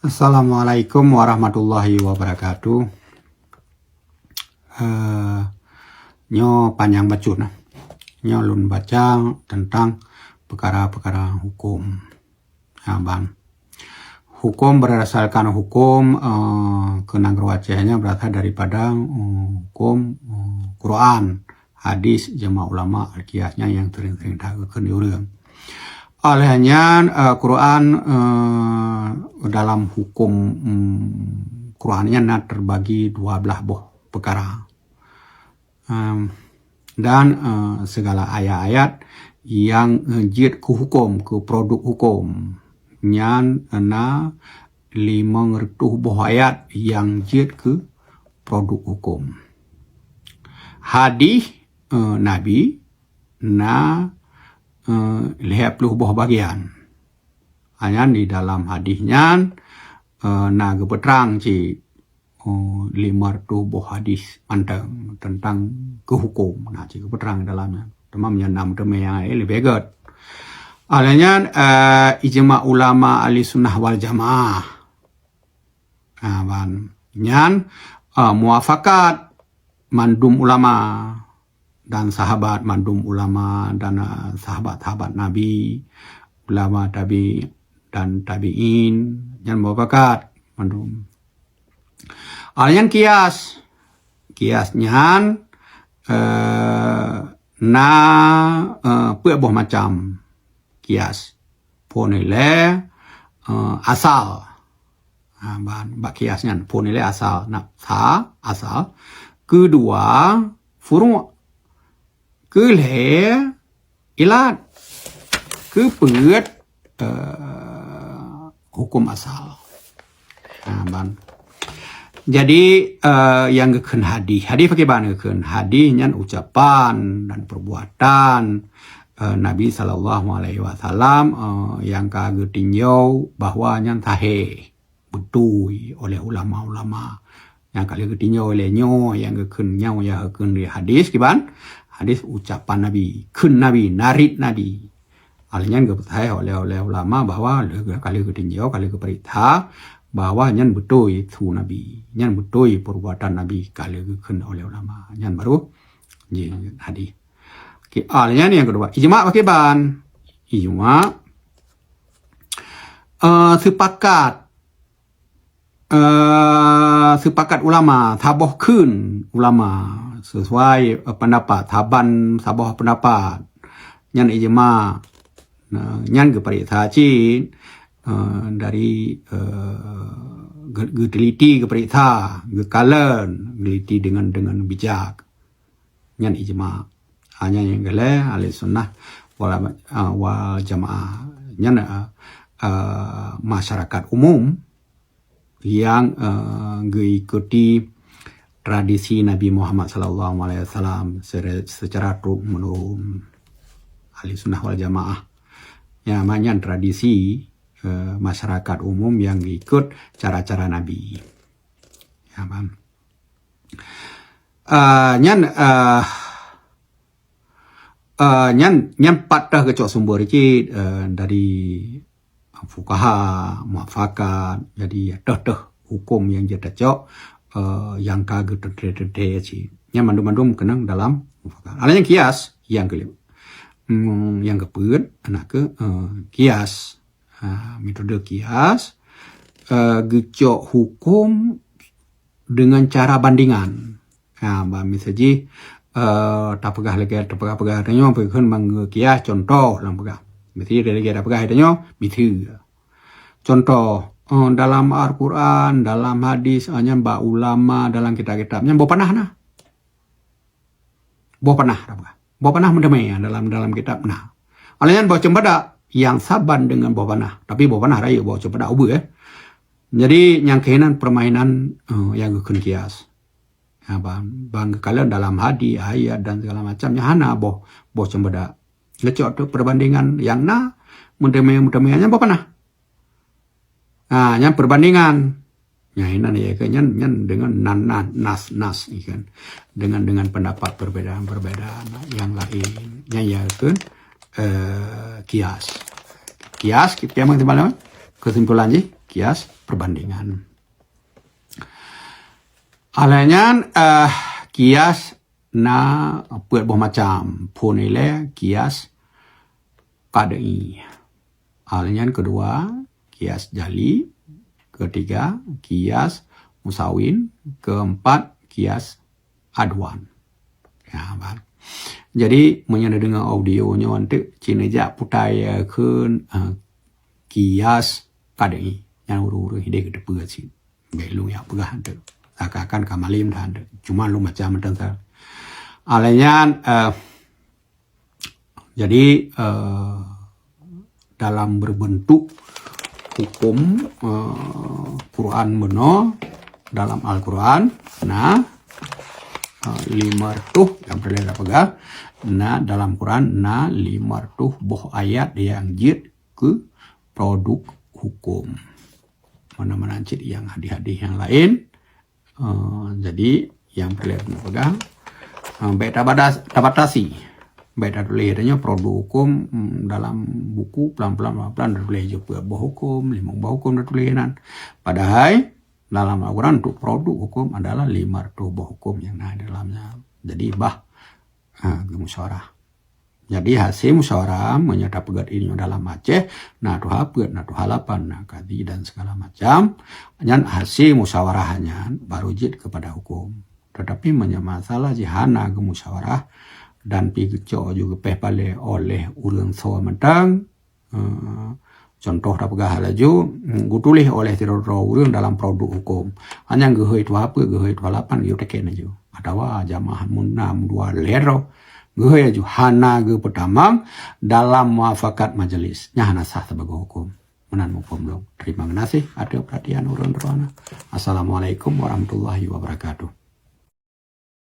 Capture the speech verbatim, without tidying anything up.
Assalamualaikum warahmatullahi wabarakatuh. Eh, nyoe panyang bacut nah. Nyoe lôn baca tentang peukara-peukara huköm. Ha, ban. Huköm berdasarkan huköm, eh, keu nanggroe Aceh nyan berasal daripada, eh, huköm, eh, Quran, hadis, ijma ulama, al-qiyas nyan nyang sering-sering that geukheun di ureuëng. Oleh nyan, eh, Quran, eh, dalam huköm, mm, Quran nyan na terbagi dua belah boh peukara. Em, dan, eh, segala ayat-ayat nyang, eh, jeuet keu huköm, keu produk huköm, nyan na limong reutôh boh ayat nyang jeuet keu produk huköm. Hadis, eh, Nabi na, eh, lhée ploh boh bagian. Nyan di dalam hadis nyan, eh, na geupeutrang cit, eh, lima reutôh boh hadis mantong tentang keu huköm. Na cit geupeutrang di dalam nyan. Teuma meunyoe na meuteumé nyang laén leubeh gét. Oleh nyan, eh, ijma ulama ahli sunnah wal jamaah. Ha, ban. Nyan, eh, muafakat mandum ulama dan sahabat, mandum ulama dan, eh, sahabat-sahabat Nabi, ulama tabi dan tabiin, nyan muafakat mandum. Ah, nyan kias. Kias nyan, eh, na, eh, peuet boh macam kias. Phon ilée, eh, asal. Ha, ban, bak kias nyan phon ilée asal. Na sa, asal. Keudua, furu'. Keulhée, ilat. Keupeuet, eh, huköm asal. Ha, ban. Jadi, eh, nyang geukheun hadis. Hadis pakriban geukheun? Hadis nyan ucapan dan perbuatan, eh, Nabi sallallahu alaihi wasallam, eh, nyang ka geutinjau bahwa nyan sahih, beutôi oleh ulama-ulama. Nyang ka lheueh geutinjau lé nyoe, nyang geukheun nyoe, nyang geukheun di hadis kiban? Hadis ucapan Nabi, kheun Nabi, narit Nabi. Hal nyan geupeusahéh oleh, oleh ulama bahwa lheueh, ka lheueh geutinjau, ka lheueh geupeuriksa bahwa nyan beutôi su Nabi, nyan beutôi perbuatan Nabi ka lheueh geukheun oleh ulama. Nyan baru jeuet hadis. Oke, ah, nyan nyang keudua. Ijma pakriban? Ijma, eh, sepakat, eh, sepakat ulama, saboh kheun ulama sesuai, eh, pendapat, saban saboh pendapat. Nyan ijma. Nah, nyan geupareksa cit, eh, dari, eh, ge-, geuteliti, geupareksa, geukalon, geuliti dengan, dengan bijak. Nyan ijma. Hanya nyang geulée ahli sunnah wal, ah, wal jamaah. Nyan, ah, ah, masyarakat umum nyang, ah, geuikuti tradisi Nabi Muhammad sallallahu alaihi wasallam sere-, secara turun menurun. Ahli sunnah wal jamaah. Nyan, nyan tradisi, eh, masyarakat umum nyang ikut cara-cara Nabi. Ya, paham? Ah, nyan, ah, ah, nyan, nyan pat teuh geucok sumber cit, eh, dari fukaha, muafakat, jadi teuh-teuh huköm nyang jeuet tacok, eh, nyang ka geuteuntée-teuntée cit. Nyan mandum-mandum keunong dalam muafakat. Ada nyang kias, nyang keulhée. Hmm, nyang keupeuet, na kheueh, eh, kias. Ha, metode kias, eh, geucok huköm dengan cara bandingan. Ha, bah, misal jih, eh, tapeugah lagée, tapeugah-peugah tanyoe, peugah ngon kias, contoh lam peugah. Misal jih lagée tapeugah tanyoe, misal. Contoh, eh, dalam Al-Quran, dalam hadis, eh, nyan bak ulama, dalam kitab-kitab, nyan boh panah na. Boh panah, tapeugah. Boh panah meuteumé dalam, dalam kitab na. Oleh nyan boh ceumpadak nyang saban dengan boh panah. Tapi boh panah rayeuk, boh ceumpadak ubeut, eh. Jadi, nyang keuh nyan permainan, eh, nyang geukheun kias. Ya, ban, ban geukalon dalam hadis, ayat dan segala macam, nyan hana boh, boh ceumpadak. Geucok tu perbandingan nyang na, meuteumé-meuteumé nyan boh panah. Ha, nyan perbandingan. Nyan inan ya kan, nyan, nyan dengan nan, nan, nas, nas, ya kan. Dengan, dengan pendapat perbedaan-perbedaan yang lain. Nyan ya kan, eh, kias. Kias, kita yang mana? kesimpulan jih, kias perbandingan. Alai nyan, eh, kias na peuet boh macam. Phôn ilée kias kad'i. Alai nyan keudua, kias jali. Ketiga, kias musawin. Keempat, kias aduan. Ya, bah. Jadi, meunyoe neudeungoe audio nyoe, anteuk cit neujak putai, eh, kheun, eh, kias kad'i. Nyan ureueng-ureueng hideh geuteupeue cit. Bèk lôn jak peugah anteuk. Seakan-akan ka malem that anteuk. Cuma lôn baca mantong sa. Alai nyan, eh, jadi, eh, dalam berbentuk hukum, eh, Quran bunoe, dalam Al-Quran, na, eh, lima reutôh, nyang peureulèe tapeugah, na dalam Quran na lima reutôh boh ayat nyang jeuet keu produk hukum. Mana-mana cit nyang hadis-hadis nyang laén. Eh, jadi, nyang peureulèe tapeugah, eh, bèk tabatas-, tabatasi. Bèk tatuléh tanyoe produk hukum, mm, dalam buku pelan-pelan, pelan-pelan tatuléh jeuet peuet boh hukum, limong boh hukum tatuléh nan. Padahai dalam Al-Quran untuk produk hukum adalah lima reutôh boh hukum nyang na di dalamnya. Jadi, bah, ha, geumusyawarah. Jadi, hase musyawarah, meunyoe tapeugah inoe dalam Aceh, na tuha peuet, na tuha lapan, na kadhi dan segala macam. Nyan hase musyawarah nyan baru jeuet keupada hukum. Tetapi meunyoe masalah jih hana geumusyawarah dan pi geucok ju geupéh palé oleh ureueng soe mantong, eh, contoh tapeugah laju, mm, geutuléh oleh sidroe-droe ureueng dalam produk hukum. Hana geuhôi tuha peuet, geuhôi tuha lapan, geuteken laju. Atawa jamaah mun nam dua lhèe droe, geuhôi laju hana geupeutamong dalam muafakat majelis. Nyan hana sah sibagoe hukum. Meunan muphom lôn. Terima kasih ateueh perhatian ureueng droeneuh. Assalamualaikum warahmatullahi wabarakatuh.